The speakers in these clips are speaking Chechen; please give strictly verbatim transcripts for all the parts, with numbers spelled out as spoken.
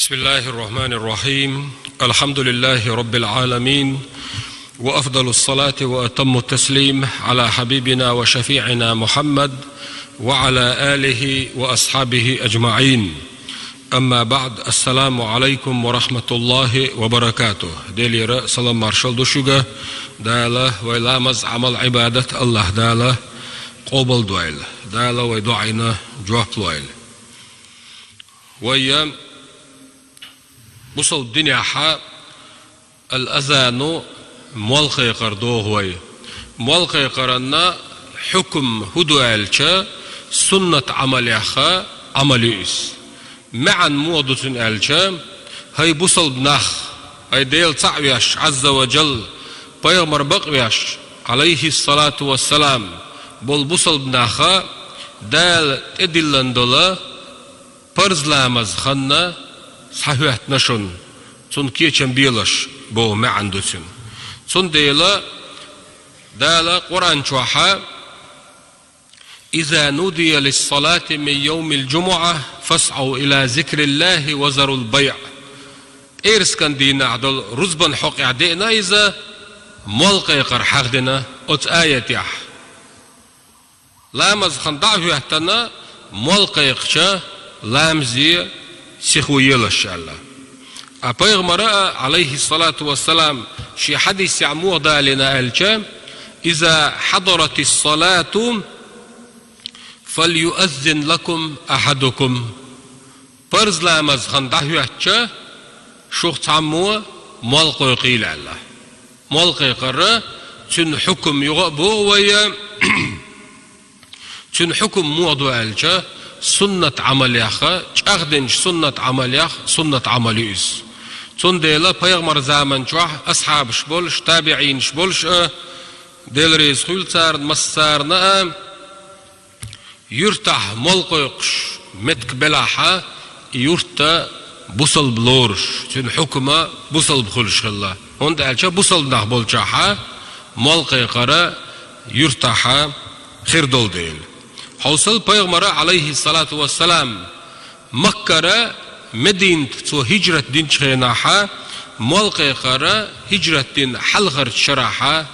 بسم الله الرحمن الرحيم. الحمد لله رب العالمين، وأفضل الصلاة وأتم التسليم على حبيبنا وشفيعنا محمد وعلى آله وأصحابه أجمعين. أما بعد، السلام عليكم ورحمة الله وبركاته. Делера салам маршал ду шуга. Дала вай ламаз, Ӏамал, Ӏибадат Аллах Дала къобал дойла. Дала вай дуӀайна жоп лойла. Вай бусалба динехьа ал-азану, молла кхайкхар догӀу вай. Молла кхайкхаран хьукам фу ду аьлча, суннат Ӏамалех Ӏамал ю иза. МаьӀан муха ду цуьнан аьлча, хӀай бусалба нах, хӀай Дела цхьаъ веш, Ӏазза ва Джалла, пайхамар бакъвеш, Ӏалайхиссалату вассалам, болу бусалба нах, Дала тӀедиллина долу парз ламаз ханна схьахӀоьттина шуна, цунна кечам белаш боху маьӀан ду цуьнан. Цундела Дала Къуръан чохьа: «Иза нудия лиссалати мин йовмил джумуӀа, фасӀав ила зикриллахи ва зарул байӀ». ПӀераскан дийнахь долу рузбан хьокъехь деана иза, молла кхайкхар хьахдина оцу аятехь. Ламаз хан дӀа а хӀоьттина, молла кхайкхича, ламазе сихо елаш аьлла. А пайхамара а, Ӏалайхиссалату вассалам, шен хьадисехь муха далийна аьлча: «Иза хьадаратиссалату, фалюаззин лакум ахьадукум». Парз ламаз хан дӀа а хӀоьттича, шух цхьаммо молла кхойкхийла аьлла. Молла кхайкхар, цуьнан хьукам юха а боху вай. Цуьнан хьукам муха ду аьлча, суннат Ӏамалех, чӀагӀдинчу суннат Ӏамалех суннат Ӏамал ю иза. Цундела пайхамар заман чохь асхьабаш болуш, табиӀинаш болуш а, Дела реза хуьлу царна массарна а, юьртахь молла кхойкхуш меттиг белахь, и юрт бусалба лоруш, цуьнан хьукам бусалба хуьлуш хилла. ХӀунда аьлча бусалба нах болчохь молла кхайкхар юьртахь хир долу дела. Хьовсал, пайхамара, Ӏалайхиссалату вассалам, Маккара Мединат цо хӀижрат динчу хенахь, молла кхайкхар хӀижрат дина хьалхарчу шарахь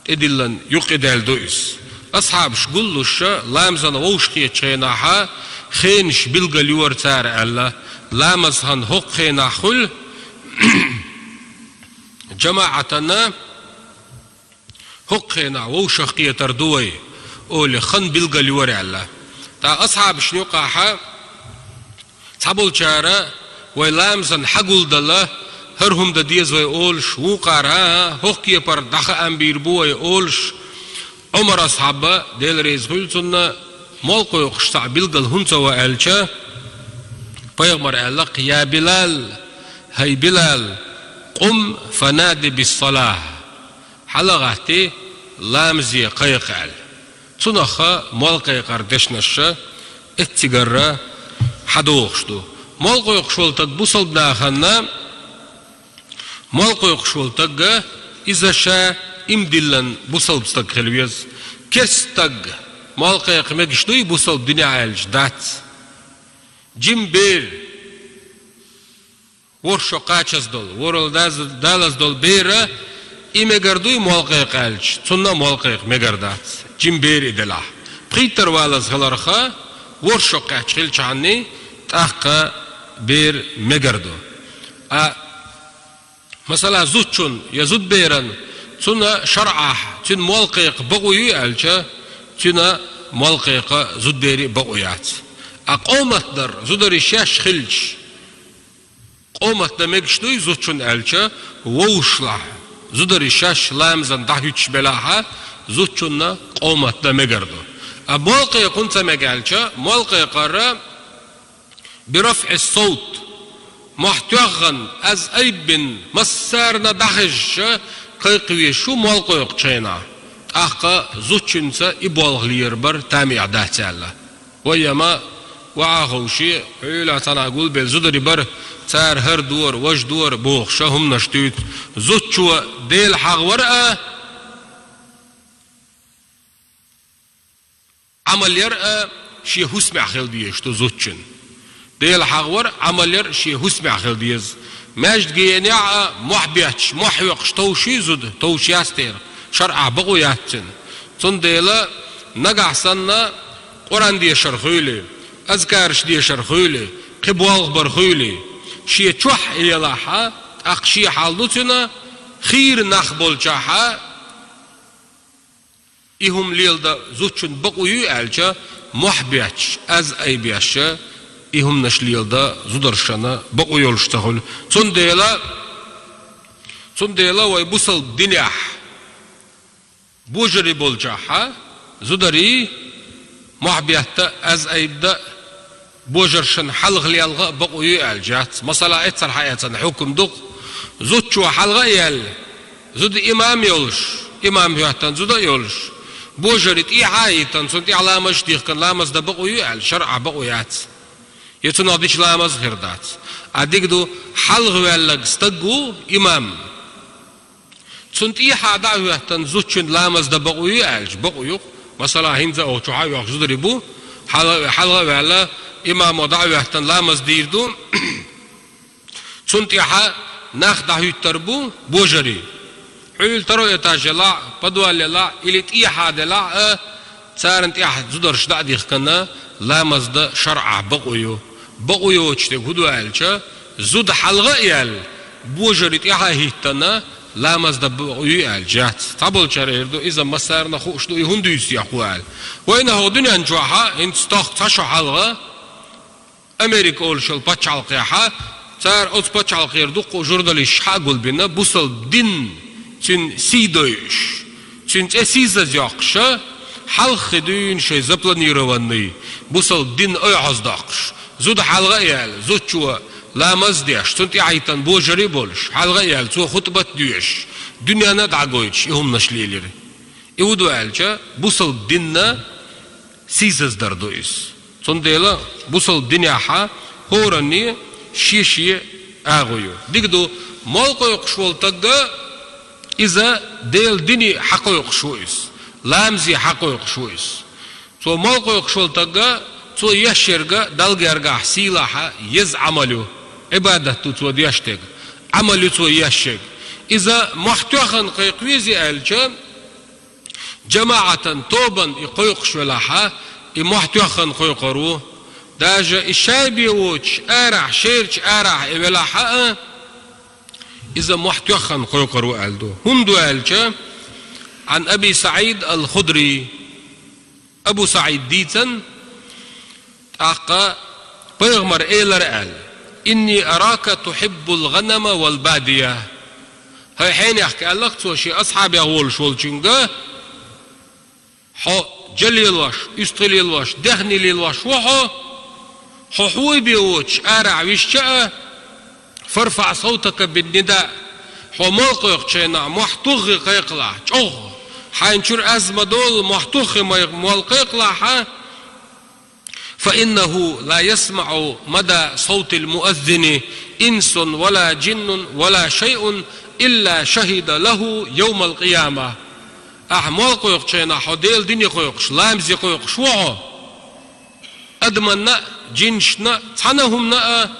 тӀедиллина юккъе даьлла ду иза. Асхьабаш гуллуш, ламазана вовшахкхетачу хенахь, хенаш билгалйора цара аьлла, ламаз хан хӀокху хенахь хуьлу, жамаӀатана хӀокху хенахь вовшахкхетар ду вай, олий, хан билгалйора аьлла. ТӀаккха асхьабашна юкъахь цхьаболчара: «Вай ламазан хьагулдала, хӀара хӀума дан деза вай», — олуш, вукхара: «ХӀан-хӀа, хӀокху кепара дӀахаам бийр бу вай», — олуш, Ӏумар асхьаб, Дела реза хуьлу цунна, молла кхойкхуш цхьаъ билгал хӀунда ца во аьлча, пайхамара аьлла-кх: «Я Билал, хӀай Билал, къум фанади биссалахь». Хьала гӀатта, ламазе кхайкха аьлла. Цунах молла кхайкхар дешнаш эццигара хьадогӀуш ду. Молла кхойкхуш волу стаг бусалба нахана, молла кхойкхуш волу стаг иза ша иман диллина бусалба стаг хила веза. Керста стаг молла кхайкха мегаш дуй бусалба динехь аьлча? Дац. Жима бер, ворхӀ шо кхачаза долу, ворхӀалла даз-, далаза долу бер, и мегар дуй молла кхайкха аьлча? Цунна а молла кхайкха мегар дац, жима бер и делахь. Пхийттара валаза хиларх, ворхӀ шо кхаьчча хилчахьана, тӀаккха бер мегар ду. А, масала, зудчун я зудберан, цунна шарӀахь, цуьнан молла кхайкха бакъо юй аьлча, цуьнан молла кхайкха зудберан а бакъо яц. А къомат дар, зударий шаьш хилча, къомат дан мегаш дуй зудчун аьлча, вовшашлахь, зударий шаьш ламазан дӀахӀуьттуш белахь, зудчунна къомат дан мегар ду. А молла кхайкха хӀунда ца мега аьлча, молла кхайкхар, бирафӀи ссавт, мохь тоьхна, аз айббина, массарна дӀахезча, кхайкха везаш ву молла кхойкхучу хенахь. ТӀаккха зудчуьнца и болх лелар бара тамехь дац аьлла. Вай ма ваха ховший, хьуьлахь цхьанхьа гулбелла зударий бара, цара хӀара дора, важа дора бохуш хӀуманаш дуьйцу. Зудчо Дела хьахавар а, Ӏамал яр а шен хӀусамехь хила дезаш ду зудчун. Дела хьагӀ вар, Ӏамал яр шен хӀусамехь хила деза. Маьждиге еанехь а мохь бетташ, мохь хьоькхуш товш юй зуда, товш яц церан, шарӀахь бакъо яц цуьнан. Цундела нагахь санна Къуръан дешар хуьлий, азкараш дешар хуьлий, кхин болх бар хуьлий, шен чохь елахь а, тӀаккха шен хьал ду цуьнан, хийра нах болчохь а, и хӀума леладан зудчун бакъо юй аьлча, мохь бетташ, аз айбеш, и хӀуманаш леладан зударшна бакъо йолуш ца хуьлу. Цундела, цундела вай бусалба динехь божарий болчохь а, зударий мохь бетта, аз айбда, божаршна хьалха лелха а бакъо юй аьлча яц. Масала, эццара хьаэцна хьукам ду-кх: зудчо хьалха а яьлла, зуда имам йолуш, имам хӀоьттина зуда а йолуш, божарий тӀехьа а хӀиттина, цунна тӀехь ламазаш дихкина, ламаз дан бакъо юй аьлча, шарӀахь бакъо яц. Я цунах дича ламаз а хир дац. Ткъа дика ду, хьалха ваьлларг стаг ву имам. Цунна тӀехьа дӀа а хӀоьттина, зудчун ламаз дан бакъо юй аьлча, бакъо ю-кх. Масала, хӀинца а оха чохь а йоккхуш зударий бу, хьалха, хьалха а ваьлла, имамо дӀа а хӀоьттина, ламаз дийр ду. Цунна тӀехьа нах дӀахӀуьттур бу божарий. Хьуьлла второй этаж елахь а, подвал елахь а, или тӀехьа делахь а, царна тӀехь зударша дӀа а дихкина, ламаз дан шарӀахь бакъо ю. Бакъо йоцуш дерг хӀун ду аьлча, зуда хьалха а яьлла, божарий тӀехьа а хӀиттина, ламаз дан бакъо юй аьлча яц. Цхьаболчара эр ду, иза массарна а хууш ду, и хӀунда юьйцу яхь ву аьлла. Вайна хӀокху дуьнен чохь а, хӀинца стохка цхьа шо хьалха, Америка олуш йолу пачхьалкхехь а, цара оцу пачхьалкхера дуккха а журналисташ хьа а гулбина, бусалба дин, цуьнан сий дойуш, цуьнан цӀе сийсаз йоккхуш а, хьалххе дуьйна шайн запланированный бусалба дин ойхьоздоккхуш, зуда хьалха а яьлла, зудчо ламаз а деш, цунна тӀаьхьа хӀиттина божарий а болуш, хьалха а яьлла, цо хутбат а доьшуш, дуьненна а дӀагойтуш, и хӀуманаш лелира. И хӀун ду аьлча, бусалба динна сийсаздар ду иза. Цундела бусалба динехь а хӀоранне шен-шен агӀо ю. Дика ду, мол кхойкхуш волу таг а, иза Делан дине хьакхойкхуш ву иза, ламазе хьакхойкхуш ву иза. Цо мол кхойкхуш волу таг а, цо еш ерг а Далла гергахь сийлахь а еза Ӏамал ю, Ӏибадат ду цо деш дерг, Ӏамал ю цо еш ерг. Иза мохь тоьхна кхойкху веза аьлча, жамаӀатан, тобан и кхойкхуш велахь а, и мохь тоьхна кхойкхур ву. Даже и шайбе воцуш арахь, шерачу арахь и велахь а, иза мохь тоьхна кхойкхур ву аьлла ду. ХӀунда ду аьлча, Ӏан Аби СаӀид ал-Худри, Абу СаӀид дийцина, тӀаккха пайхамар элира аьлла: «Инни арака тухьиббул гӀанама вал бадия». ХӀай хьенех, аьлла-кх цо шен асхьабех волуш волчуьнга, хьо жа лелош, уьстагӀий лелош, даьхний лелош ву хьо, хьо хьайбе воцуш арахь висча а, «Фарфаъ савтака биннида», хьо мол кхойкхучу хенахь мохь туххе кхайкхалахь, чӀогӀа, хьайна чуьра аз ма долу, мохь туххе май-, мол кхайкхалахь, «фа иннаху ла ясмаӀу мада савтил муаззини инсун ва ла жиннун ва ла шайъун илла шахида лаху явмал къияма». Ахьа мол кхойкхучу хенахь хьо Делан дине кхойкхуш, ламазе кхойкхуш ву хьо. Адаманна а, жинашна а, цхьана а хӀуманна а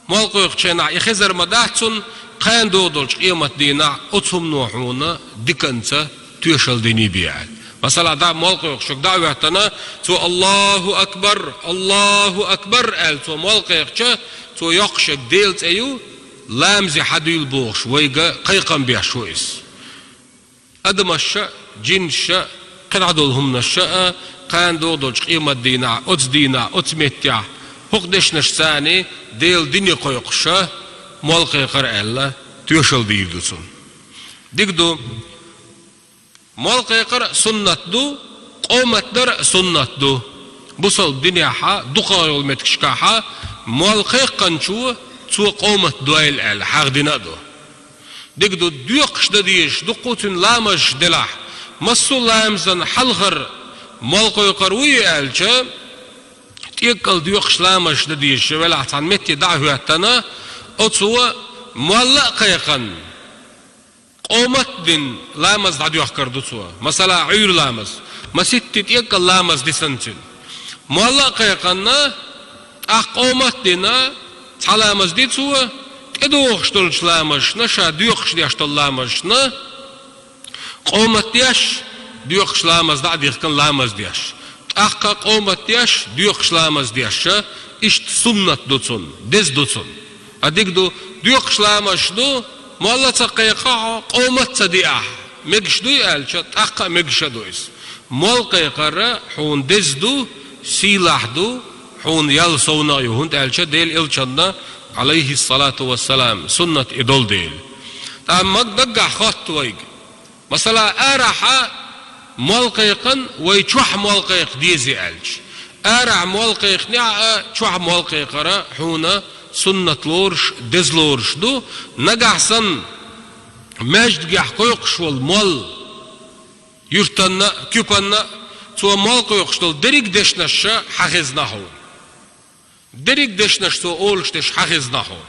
мол кхойкхучу хенахь и хезар ма дац цунна, кхана догӀу долчу къематдийнахь оцу хӀумано хьуна диканца тоьшалла дийр ду аьлла. Масала, дӀа мол кхойкхуш верг дӀа а хӀоьттина, цо «Аллаху акбар, Аллаху акбар» аьлла, цо мол кхайкхича, цо йоккхуш ерг Делан цӀе ю, ламазе хьадуьйла бохуш, вайга кхайкхам беш ву иза. Адамаша а, жинаша а, кхин дӀа долу хӀуманаша а, кхана догӀу долчу къематдийнахь, оцу дийнахь, оцу меттехь, хӀокху дешнашца Делан дине кхойкхуш а мол кхайкхар аьлла, тоьшалла дийр ду цунна. Дика ду, мол кхайкхар а суннат ду, къомат дар а суннат ду. Бусалба динехь а, дукхах йолу меттигашкахь а, мол кхайкхинчо, цо къомат дойла аьлла, хьахдина а ду. Дика ду, доькхуш дан дезаш, дуккха а цуьнан ламазаш делахь, массо а ламазан хьалхара мол кхойкхур вуй аьлча, тӀеккъал доькхуш ламазаш дан дезаш велахь, цхьана метте дӀа а хӀоьттина, оцо мол а кхайкхина, къомат а дина ламаз дӀадоьхкур ду цо. Масала, Ӏуьйра ламаз, маситта тӀеккъал ламаз дисина цуьнан. Мол а кхайкхина, ТӀаккха къомат а дина, цхьа ламаз ди цо, тӀедогӀуш долчу ламазашна, ша доькхуш деш долу ламазашна, къомат деш, доькхуш ламаз дӀа а дихкина ламаз деш. ТӀаккха къомат деш, доькхуш ламаз деш, иштта суннат ду цунна, деза ду цунна. А дика ду, доькхуш ламазаш ду, молла ца кхайкхахь, къомат ца диахь, мегаш дуй аьлча, тӀаккха а мегаш а ду иза. Мол кхайкхар хьуна деза ду, сийлахь ду, хьуна ял совнах ю, хӀунда аьлча Делан Элчанна, Ӏалайхиссалату вассалам, суннат и долу дела. ТӀаккха маг-, наггахь хотту вайга. Масала, арахьа мол кхайкхина, вай чохь мол кхайкха дезий аьлча. Арахь мол кхайкхинехь а, чохь мол кхайкхар хьуна суннат лоруш, деза лоруш ду. Нагахь санна маьждигехь кхойкхуш волу мол, юьртанна а, куьпанна а, цо мол кхойкхуш долу дерриг а дешнаш хьан хезна хьуна. Дерриг а дешнаш цо олуш дерш хьан хезна хьуна.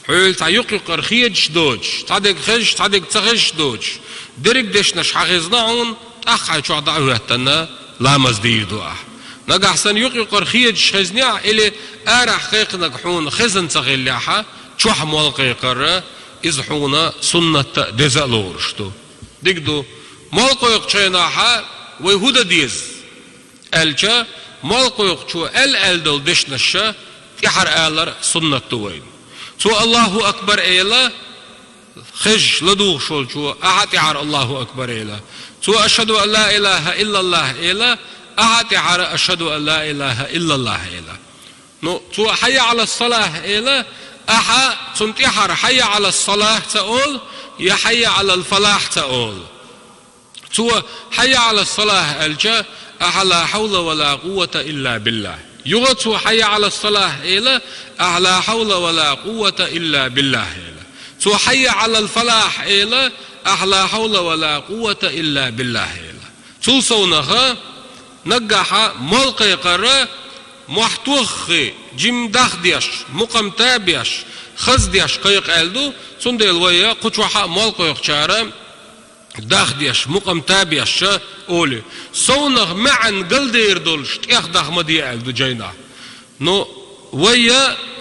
Хьуьлла цхьа юкъ-юкъара хедаш доцуш, цхьа дерг хезаш, цхьа дерг ца хезаш доцуш, дерриг а дешнаш хьан хезна хьуна, тӀаккха хьайн чохь дӀа а хӀоьттина, ламаз дийр ду ахь. Нагахь санна юкъ-юкъара хедаш хезнехь, или арахь кхайкхинарг хьуна хезна ца хиллехь, чохь мол кхайкхар, иза хьуна суннат а, деза а лоруш ду. Дика ду, мол кхойкхучу хенахь вай хӀун дан деза аьлча, мол кхойкхучо аьлла-аьлла долу дешнаш тӀаьхьара алар суннат ду вайна. Цо «Аллаху акбар» эла, хезаш ладугӀуш волчо ахьа тӀаьхьара «Аллаху акбар» эла. Цо «Ашхаду ан ла илаха иллаллах» эла, ахьа тӀаьхьара «Ашхаду ан ла илаха иллаллах» эла. Ну, цо «Хьайя Ӏалас-салах» эла, ахьа цунна тӀаьхьара «Хьайя Ӏалас-салах» ца олу, я «Хьайя Ӏалал-фалах» ца олу. Цо «Хьайя Ӏалас-салах» аьлча, ахьа «Ла хьавла ва ла къуввата илла биллах». Юха цо «Хьайя Ӏалас-салах» эла, ахьа «Ла хьавла ва ла къуввата илла биллах» эла. Цо «Хьайя Ӏалал-фалах» эла, ахьа «Ла хьавла ва ла къуввата илла биллах» эла. Цул совнаха, наггахьа мол кхайкхар мохь тоххий, жимма дах деш, мукъам табеш, хаза деш кхайкха аьлла ду, цундела вай кху чохь а мол кхойкхучара дах деш, мукъам табеш олу. Совнаха маьӀна галдер долуш, тӀех дах ма де аьлла ду жайнахь. Ну, вай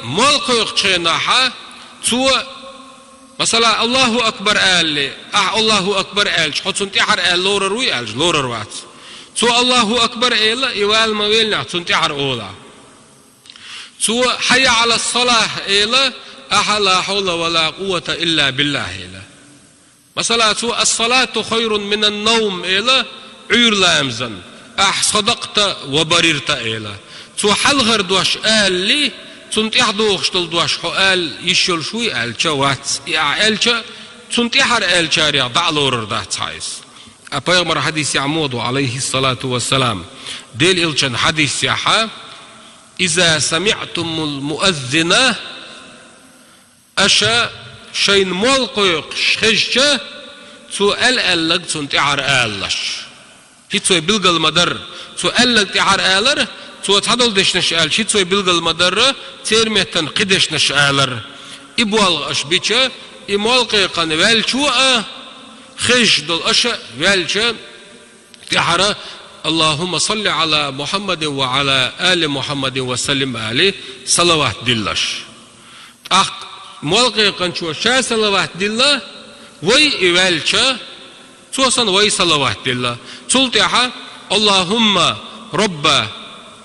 мол кхойкхучу хенахь, цо, масала, «Аллаху акбар» алале, ахьа «Аллаху акбар» аьлча, хьо цунна тӀаьхьара аьлла лорур вуй аьлча, лорур вац. Цо «Аллаху акбар» эла, и вала ма веллинехь, цунна тӀаьхьара ола. Цо «Хьайя Ӏалас-салах» эла, ахьа «Ла хьавла ва ла къуввата илла биллах» эла. Масала, цо «Ас-салату хайрун минан-навм» эла, Ӏуьйра ламазан, «Ахь садакъта ва барирта» эла. Цо хьалхара дош алале, цунна тӀаьхьа догӀуш долу дош хьо ала йиш йолуш вуй аьлча, вац. И ахь аьлча, цунна тӀаьхьара аьллачарех дӀа а лорур дац хьан иза. А пайхамар хьадисехь ма ду, Ӏалайхиссалату вассалам, Делан Элчан хьадисехьа: «Иза самиӀтумул муаззина», аша шайна мол кхойкхуш хезча, цо аьлла-аьлларг цунна тӀаьхьара алалаш. ХӀинца вай билгал ма-дарра, цо аьлларг тӀаьхьара алар, цо цхьадолу дешнаш аьлча, хӀинца вай билгал ма-дарра, церан меттана кхин дешнаш алар. И болх аша бича, и мол кхайкхина ваьллачо а, хезаш долу аша а ваьлча, тӀаьхьара «Аллахумма салли Ӏала Мухьаммадин ва Ӏала али Мухьаммадин ва саллим» али, салават диллаш. ТӀаккха мол кхайкхинчо ша салават дилла, вай и ваьлча, цо санна вай салават дилла. Цул тӀаьхьа: «Аллахумма робба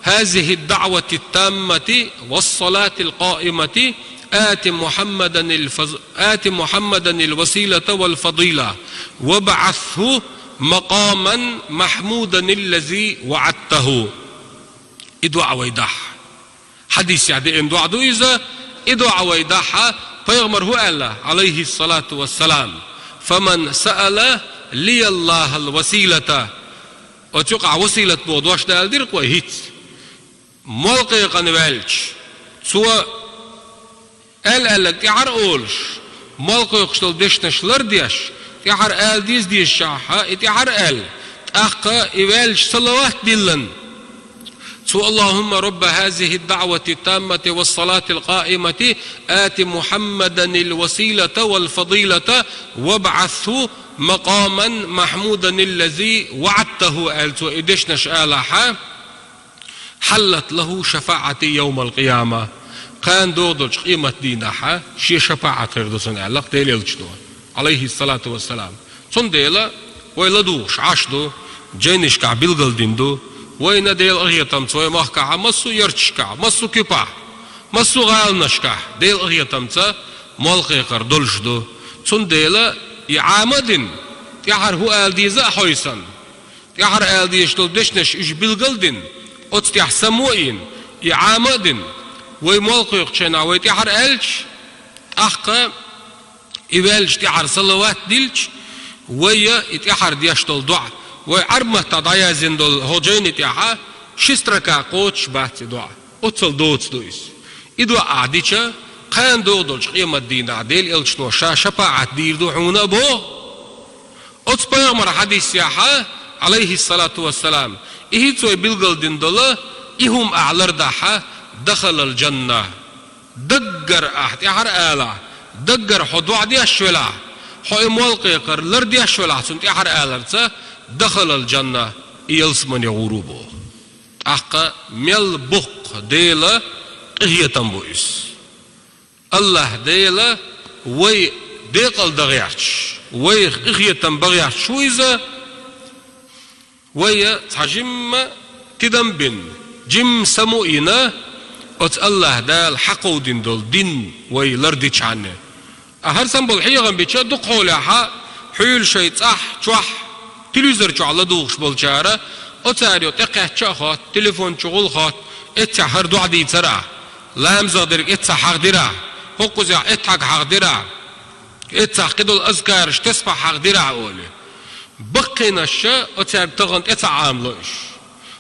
хазихи ддаъвати-ттаммати вассалатил-къаимати, ати Мухьаммаданил фаз-, ати Мухьаммаданил василата вал фадила, вабгӀасху макъаман махьмуданиллази ваӀадтаху». И доӀа вай дахь. Хьадисехь деана доӀа ду иза, и доӀа вай дахь, пайхамар хӀун аьлла, Ӏалайхиссалату вассалам: «Фаман саъала лияллахал василата». Оцу юкъахь василат боху дош далдира-кх вай хӀинца. Мол кхайкхина ваьлча, цо аьлла-аьлларг тӀаьхьара олуш, мол кхойкхуш долу дешнаш лардеш, тӀаьхьара ала деза дезачохь и тӀаьхьара аьлла, тӀаккха и ваьлча салават диллина. Цо: «Аллахумма робба хазихи ддаъвати ттаммати вассалатил къаимати, ати Мухьаммаданил василата вал фадилата, вабгӀасху макъаман махьмуданиллази ваӀадтаху», аьлла цо и дешнаш алахьа, حلت له شفاعتي يوم القيامة. Кхана догӀу долчу къематдийнахьа шен шапаӀат хир ду цунна, аьлла-кх Делан Элчано, Ӏалайхиссалату вассалам. Цундела вай ладугӀуш Ӏаш ду, жайнашкахь билгалдина ду, вайна Делан къинхетамца вай махкахьа массо а ярташкахь, массо а куьпахь, массо а гӀаланашкахь Делан къинхетамца молла кхайкхар долуш ду. Цундела и Ӏама а дина, тӀаьхьара хӀун ала деза а хьовсийна, тӀаьхьара ала дезаш долу дешнаш уьш билгалдина, оцу тӀехь само а йина, и Ӏама а дина, вай молла кхойкхучу хенахь вай тӀаьхьара аьлча, тӀаккха и ваьлча тӀаьхьара салават дилча, вай и тӀаьхьара деш долу доӀа, вай Ӏарб маттахь дӀаяздина долу хӀокху жайни тӀехьа ши строка кхочуш бац и доӀа. Оццул доцу ду иза. И доӀа ахь дича, кхана догӀу долчу къематдийнахь Делан Элчано ша шапаӀат дийр ду хьуна а боху. Оцу пайхамаран хьадисехьа, Ӏалайхиссалату вассалам, и хӀинца вай билгалдина долу и хӀума ахь лардахьа, дахалал жанна. Даггара ахь тӀаьхьара алахь, даггара хьо доӀа деш велахь, хьо и молла кхайкхар лардеш велахь цунна тӀаьхьара аларца, дахалал жанна, и ялсамане гӀур ву боху. ТӀаккха мел боккха Делан къинхетам бу иза. АллахӀ Дела вай декъала дан гӀерташ, вайх къинхетам бан гӀерташ ву иза, вай цхьа жимма тидам бина, жимма само а йина, оцу АллахӀ Дала хьакховдийна долу дин вай лардичхьана. Ткъа хӀара санна болу хьехам бича дукхахьолехьа, хьуьлла шайн цӀахь, чохь, телевизор чохь ладугӀуш болчара, оцара йо тӀекхаьчча а хотту, телефон чу гӀула хотту, эццехь хӀара доӀа дийцара ахь, ламазах дерг эццехь хьахдира ахь, хӀокхузехь эццехь хьахдира ахь, эццехь кхидолу азкараш, тесбахь хьахдира ахь олий. Баккхийнаш оцаьрга тахана тӀе ца Ӏамало уьш.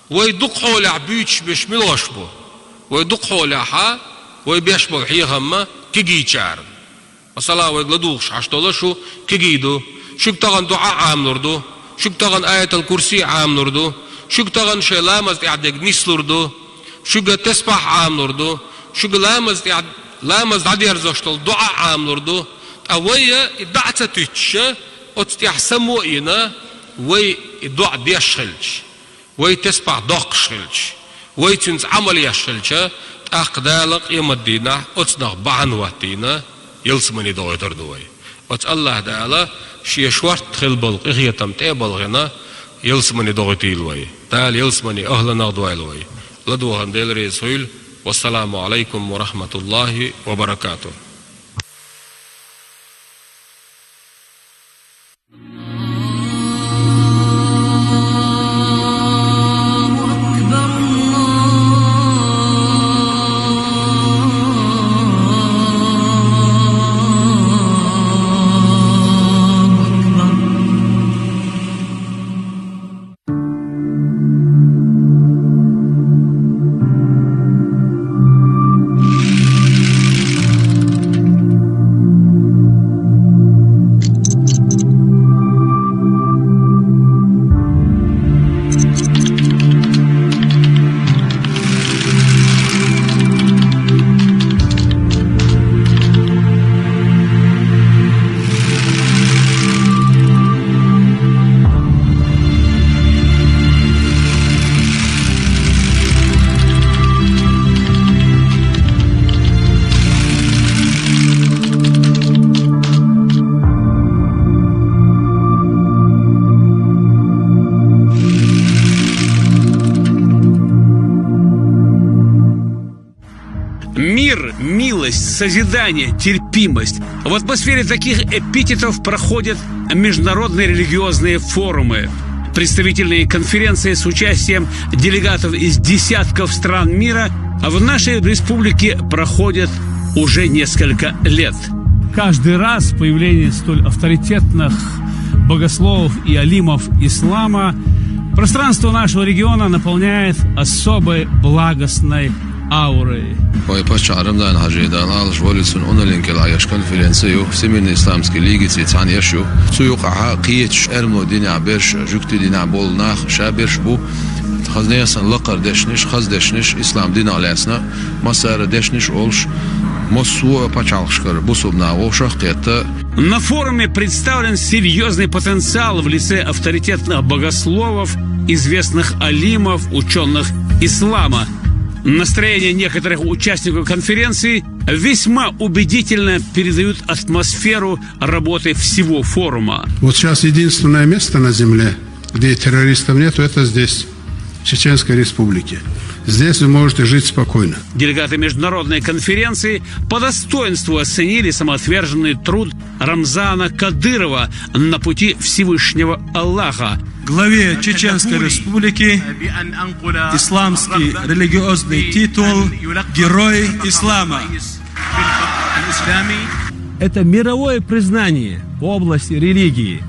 Вай дукхахьолехь буьйцуш берш муьлхаш бу? Вай дукхахьолехьа, вай беш болу хьехамма кегийчарна. Масала, вайга ладугӀуш Ӏаш долу шу кегий ду, шуьга тахана доӀа Ӏамалур ду, шуьга тахана Аятал-Курси Ӏамалур ду, шуьга тахана шайн ламаз тӀехь дерг нислур ду, шуьга тесбахь Ӏамалур ду, шуьга ламаз тӀехь, ламаз дӀадерзош долу доӀа Ӏамалур ду. Ткъа вай и дӀа а ца туьттуша, оцу тӀехь само а йина, вай и доӀа деш хилча, вай тесбахь доккхуш хилча, вай цуьнца Ӏамал еш хилча, тӀаккха Дала къематдийнахь оцунах бахьана хӀоттийна ялсамане догӀуьйтур ду вай. Оцу АллахӀ Дала шен шортта хила болу къинхетам тӀе а балхина, ялсамане догӀуьйтийла вай. Дала ялсаманин ахӀланах дойла вай. ЛадогӀарна Дела реза хуьйла. Вассаламу Ӏалайкум ва рахьматуллахӀи ва баракатухӀ. Мир, милость, созидание, терпимость. В атмосфере таких эпитетов проходят международные религиозные форумы. Представительные конференции с участием делегатов из десятков стран мира в нашей республике проходят уже несколько лет. Каждый раз появление столь авторитетных богословов и алимов ислама пространство нашего региона наполняет особой благостной аурой. Вай паччахь Рамзан-Хьажи, Дала Ӏалаш войла цуьнан, унналлин кӀел Ӏаш конференци ю, Всемирный исламский лигаций цхьаьна еш ю. Цу юкъахьа кхечу эрмалойн динехь берш, жуьгтийн динехь болу нах ша берш бу. Хаза несан лакхара дешнаш, хаза дешнаш, ислам динах лаьцна, массара дешнаш а олуш, массо а пачхьалкхашкара бусулба нах вовшах а кхетта. На форуме представлен серьёзный потенциал в лице авторитетных богословов, известных алимов, учёных и ислама. Настроения некоторых участников конференции весьма убедительно передают атмосферу работы всего форума. Вот сейчас единственное место на земле, где террористов нету, это здесь, в Чеченской Республике. Здесь вы можете жить спокойно. Делегаты международной конференции по достоинству оценили самоотверженный труд Рамзана Кадырова на пути Всевышнего Аллаха. Главе Чеченской Республики, исламский религиозный титул «Герой ислама». Это мировое признание в области религии.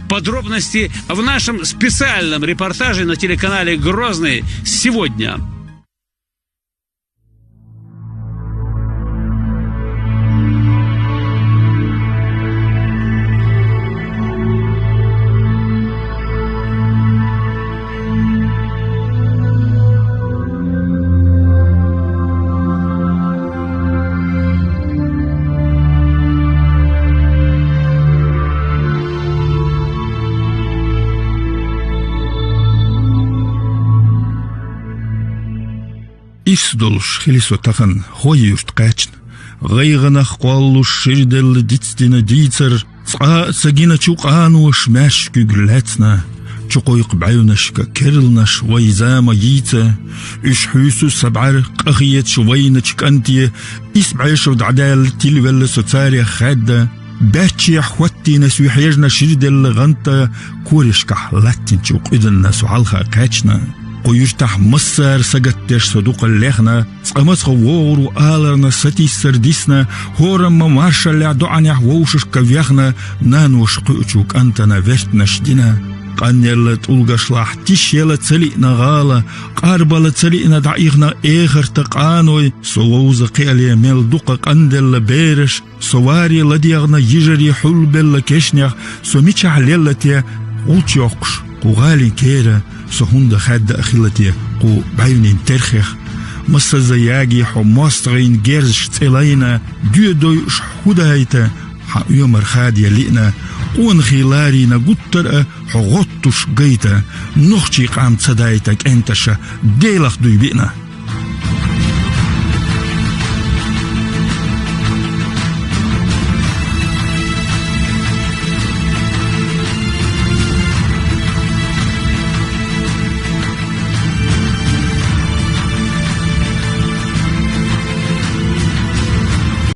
Подробности в нашем специальном репортаже на телеканале «Грозный» сегодня. Ирс долуш хили со тахана хӀой-юрт кхаьчна, гӀайгӀанах кхоллуш ширделла дицдина дийцар, цкъа а ца гиначу къаноша маьрша куьг лаьцна, чукхойкху бӀаьвнашка керланаш вай зама йийца, уьш хьуьйсу са бӀаьра къахеташ вайначу кӀанте, исбӀе шо дӀадаьлла тилавелла со царех хаьдда, баьччехь хӀоттийна соь хьежна ширделла гӀанта, корешкахь латтинчу къуьданна со хьалха кхаьчна. Кху юьртахь массара сагатдеш со дукха лехна, цкъа маца вогӀур ву аларна сатийсар дисна, хӀорамма маршаллехь доӀанехь вовшашка вехна, наноша кхуьучу кӀантана вертанаш дина. Къанъелла тӀулгашлахь тиш яла ца лиъна гӀала, къарбала ца лиъна дӀаихна эхарта къаной, со вовза кхиале мел дукха къанделла бераш, со варе ладегӀна йижаре хьулбелла кешнех, со мичахь лелла те гӀулч йоккхуш кху гӀалин кера, со хӀунда хаьдда а хилла те кху бӀаьвнийн терхех. Массаза яги хьо мостагӀийн герзаш цӀе лайна, доьдойуш хӀу дайта, хьан оьмар хадае лиъна, къонахий ларийна гуттар а хьо гӀоттуш гайта, нохчий къам ца дайта кӀенташа Делах дуй биъна.